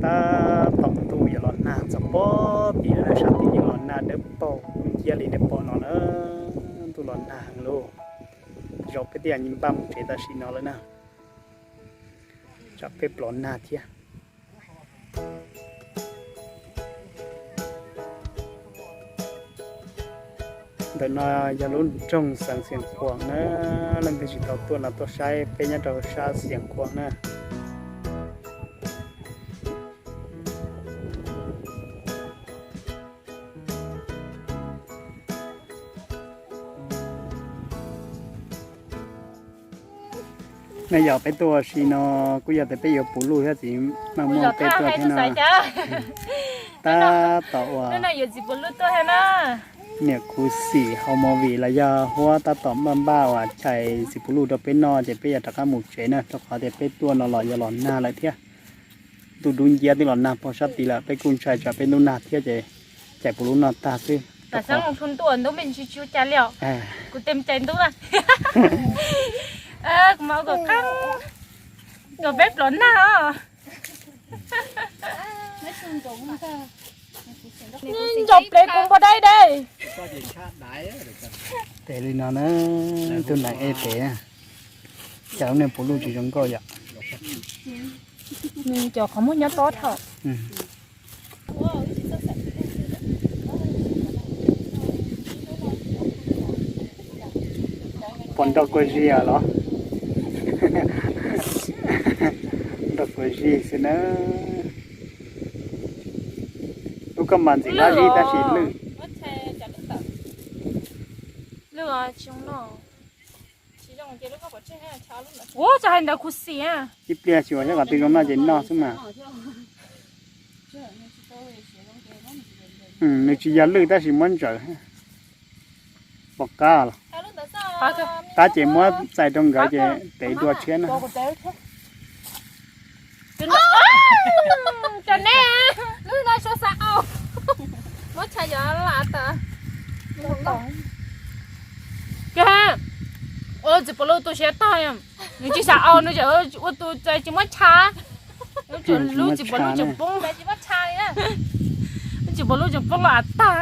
Tab tom ntuj yuav los nag txog pob tim lawm, sab tim yuav los nag dawb paug nciab li nej pom no na. Ntuj los nag heev lauj. Zaum peb tej nyiaj npaj mus tsev tam sim no lawm na. Tsam peb plov nag thiab. Ntawm no yog lub nroog xeev Xiav Khuam na. Leej twg tsis tau tuaj no tuaj saib peb nyob rau sab Xiav Khuam na. Nej yog peb tuaj ua si no kuj yog tias peb yuav puv luj thiab txiv, meej muaj peb tuaj thiab no. Tab tom ua niam khuv xim hauv movie los yog huab tab tom npaj npaj uas chais txiv puv luj rau peb noj ces peb yuav rov qab mus tsev na, rau qhov tias peb tuaj no los yuav los nag lawm thiab. Ntuj dub nciab twb los nag pog sab tid lawm, peb kuj ntshai tsam peb ntub nag thiab ces cais puv luj noj tag xwb. Kom peb plov nag os. Ntsaum plev kuv npua dai dai. Tes li no na, tus neeg ej tes, cas lub niag puv luj tsis zoo nkauj yom. Cov qhov muag nyob tob dhau. Pom nrog kua zis los? Nrog kua zis xwb na. Lub koj mas ntxim qab zib tab sis lwj. Ua txog hais ntawd khuv xim. Ib pliag xyuas saib qhov twg zoo noj ces noj xwb mas. Nws tsis yog lwj tab sis muab ntsaws. Pom qab los? Qab ces muab txais rau nkawd ces tev dua tshiab na. Cov ne, lub no suav xav au. Muab tshais yov lam tas. Ua txiv puav lub tu siab tag, nws tsis xav au, nws tseem ua tus txais tsis muab tshais. Lub txiv puav lub tseem poob, lub txiv puav lub tseem poob los av tag.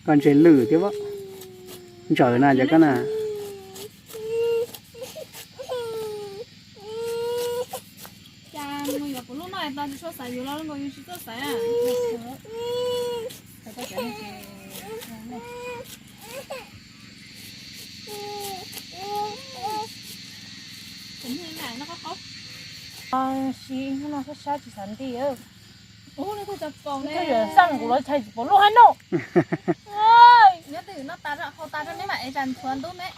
Koj ntse lwj thiab, ntsaws na cov koj na. Sib hnub no sab sab tsis xav nti. Xaj kuv los chais tsis pom lub hab no. Nyob twj ywm noj tas rau hau tas rau meb mam ev zas ntxhuav ntub meb.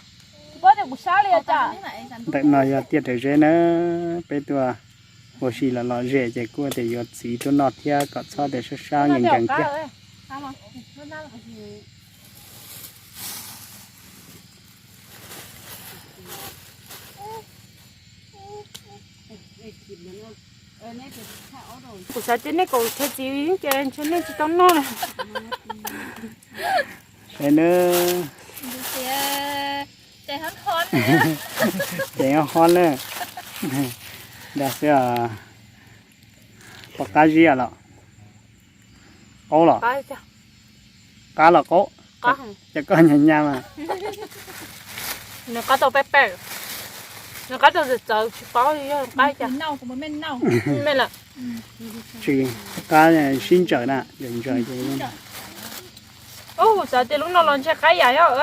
Tsis paub tias kuv sab li cas. Ntawm no yog tiaj Rhawv Zeb na, peb tuaj ua si los lom zem ces kuj tias yuav txiv tuaj noj thiab kom txhob tias sab sab nkees nkees thiab. Kuv xav tias nej kaum tshais txiv ces ntshe nej tsis tau noj li. Saib nawb. Ces ho ho na. Dag xwb os. Pom qab zib los? Qaub los? Qab los qaub? Ces koj nyas nyas mas. Nws qab tau peb pem, nws qab tau txawv txawv tsis paub yog qab cas. Tsis qab, sib ntsaws na, ntsaws ntsaws ces. Ub, xav tias lub no los ntshe qab yam yog.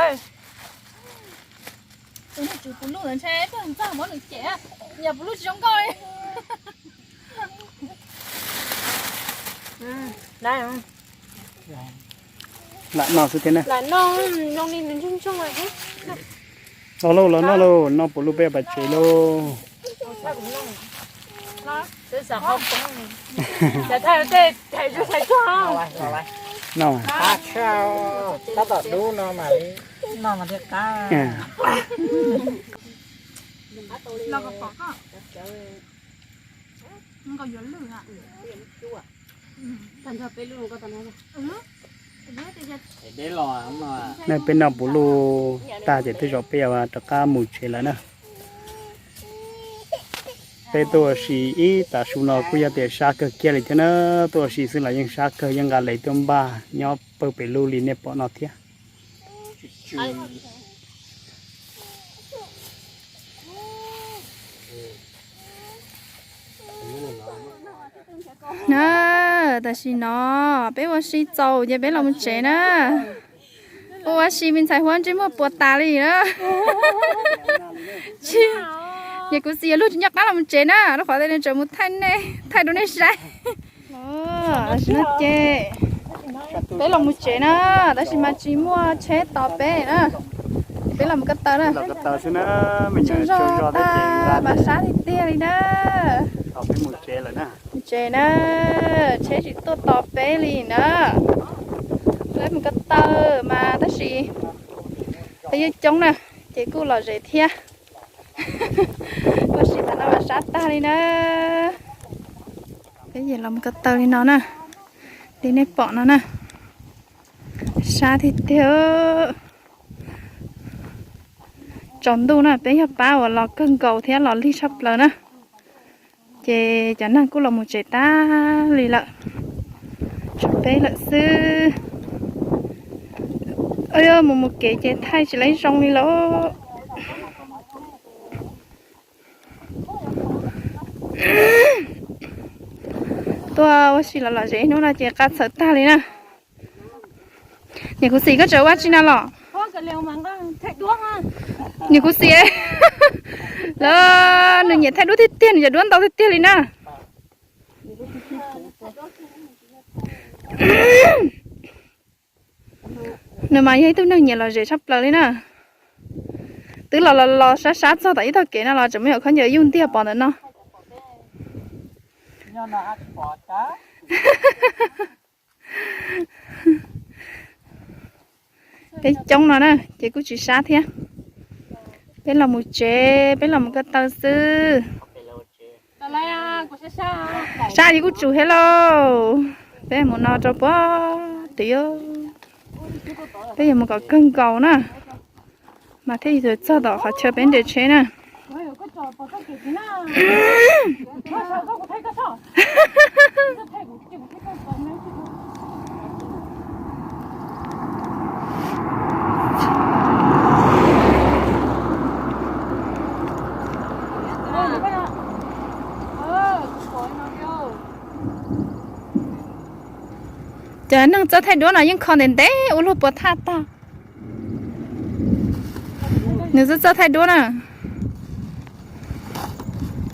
Lam no xwb thiab na. Los lauj, los noj lauj, noj puv luj peb pas tsev lauj. Noj. Tab tom dub no mas li. Noj mas thiaj qab. Nej peb noj puv luj tag ces tej zaum peb yuav rov qab mus tsev lawm na. Peb tuaj ua si ib tav su no kuj yog tias sab kawg kiag li thiab na. Tuaj ua si xwb los yeej sab kawg, yeej nqa les tuaj npaj nyob pawg pem lub li nej pom no thiab. Na, tam sim no peb ua si txaus ces peb los mus tsev na. Ua ua si me ntxhais Huab ntsej muag puas tas li na. Ces kuv txiv yuav luag tsis nco qab los mus tsev na, rau qhov tias nws tseem mus thaij nej, thaij rau nej saib. Tam sim no ces peb los mus tsev na, tab sis mas tsis muaj tsheb tos peb na. Peb los mus ko taw na. Tsaug zog tag mas sab tiag tiag li na. Mus tsev na, tsheb tsis tuaj tos peb li na. Peb mus ko taw mas tab sis peb yeej coob na, ces kuj lom zem thiab. Ua si tas no mas sab tag li na. Peb yeej los mus ko taw li no na, li nej pom no na. Sab tiag tiag. Tsaus ntuj na, peb yog pab uas los kawg nkaus thiab los lig tshaj plaws na. Ces cov neeg kuj los mus tsev tag li lawm, tshuav peb lawm xwb. Mus mus kev ces thaij tsis laib zoo li lawm. Tuaj ua si los lom zem ib hnub no ces qab txhawv tag li na. Niam kuv xim koj tseem ua tsi no los? Niam kuv xim los nws nyiam thaij duab tiag tiag, nws cov duab ntau tiag tiag li na. Nws mas yog ib tug neeg nyiam lom zem tshaj plaws li na. Twb los los los sab sab txog tom ib tog kev no los tseem muaj yam khaub ncaws yuj ntiag pom ntawm no. Peb coob no na ces kuj tsis sab thiab. Peb los mus tsev, peb los mus ko taw xwb. Sab ces kuj tsum thiab lauj. Peb mus no rau puag tid. Peb yuav mus kom kawg nkaus na, mas thiaj yuav txog tom qhov chaw peb nres tsheb na. Cov neeg txawj thaij duab no yeej kho ntev ntev ua luag puas thaj tag. Nws txawj txawj thaij duab na.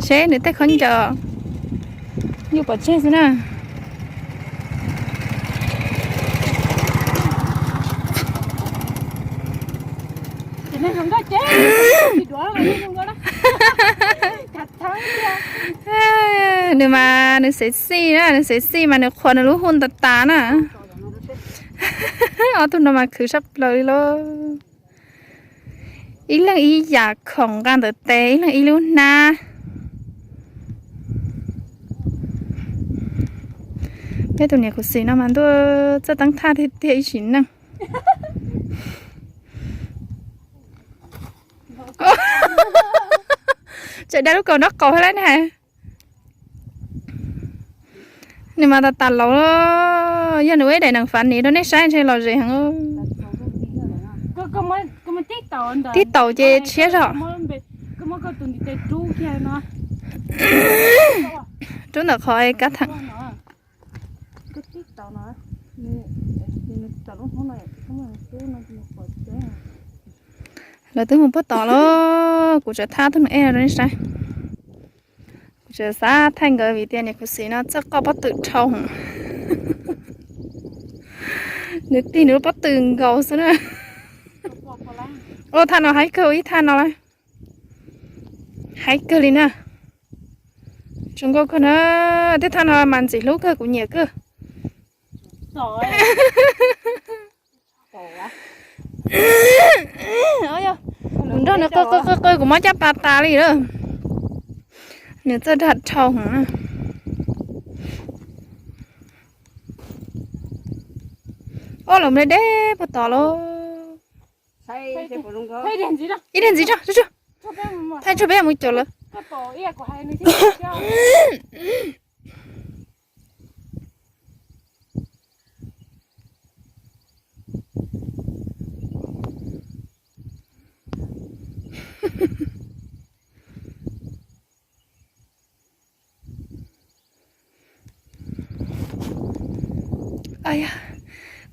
Seb nws tej khaub ncaws yuj pov tseg xwb na. Nws mas nws xev xij na, nws xev xij mas nws qhuas nws lub hu tas tas na. Ob tug no mas khwv sab plaws li lauj. Ib leeg ib yam khoom nqa ntawm tes, ib leeg ib lub hnab. Peb tus niam khuv xim no mas ntuj, txawj teeb thaj tiag tiag ib sim neej. Tseem da lub kaus nraub qaum thiab lawm ne. Nws mas tas tas laus, yog nws ua ib daim nees fav nis rau nej saib ntshe lom zem heev. Tib taus ces tshiab zog. Rub ntawm qhov kab theem. Lawv twb mus puag tod lawm, kuv tseem thab tug neeg ej rau nej saib. Kuv tseem xav thaij nkawd vim tias niam khuv xim no txawj qoj pob tw dhau. Nws tig nws lub pob tw nkaus xwb na. Ua thaj no haib kawg ib thaj no lawm. Haib kawg li na. Zoo nkauj kawg na. Tej thaj no mas ntxim hlub kawg, kuv nyiam kawg. Kuv nrog Nws qw qw qw qw kuv mob caj pas tas li lawm. Nws txawj dag dhau heev na. Ob, lawv mus deb deb puag tod lawm. Ib daim ntxiv tso, thaij tsuag peb mus caum lawv.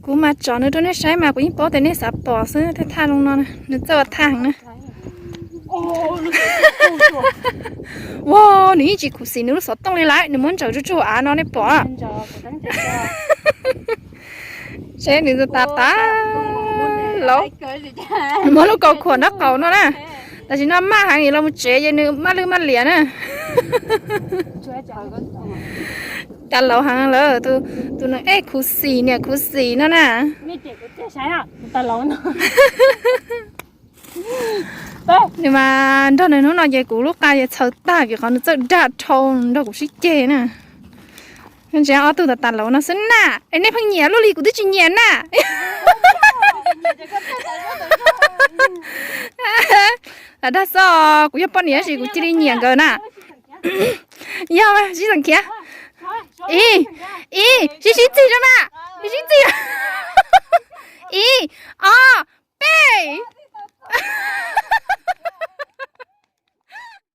Kuv mas tsom nws rau nej saib mas kuv yeej paub tias nej xav pom xwb, thaj thaj zoo no na, nws txawj ua thaj heev na. Ua, nws yeej tsis khuv xim nws lub xov tooj li lawm, nws muab ntsaws tsuj tsuj av no nej pom. Seb nws tas tas los, nws muab lub kaus khuam nraub qaum no na. Tam sim no maj heev los mus tsev ces nws maj lwj maj liam na. Cas laus heev lawm, tus neeg ej khuv xim niam khuv xim no na. Nws mas nrog nws hnub no ces kuv lub qa ces txhaws tag vim qhov nws txawj dag dhau nrog kuv sib ceg na. Ntsia ob tug tas tas laus no xwb na. Es nej pheej nyiam luaj li kuv twb tsis nyiam na. Lam dag xwb, kuv yog poj niam tab sis kuv cia li nyiam nkawd na. Yog sib txeem khiav. Ib, ib, sib sib txig rau na. Sib txig. Ib, ob, peb.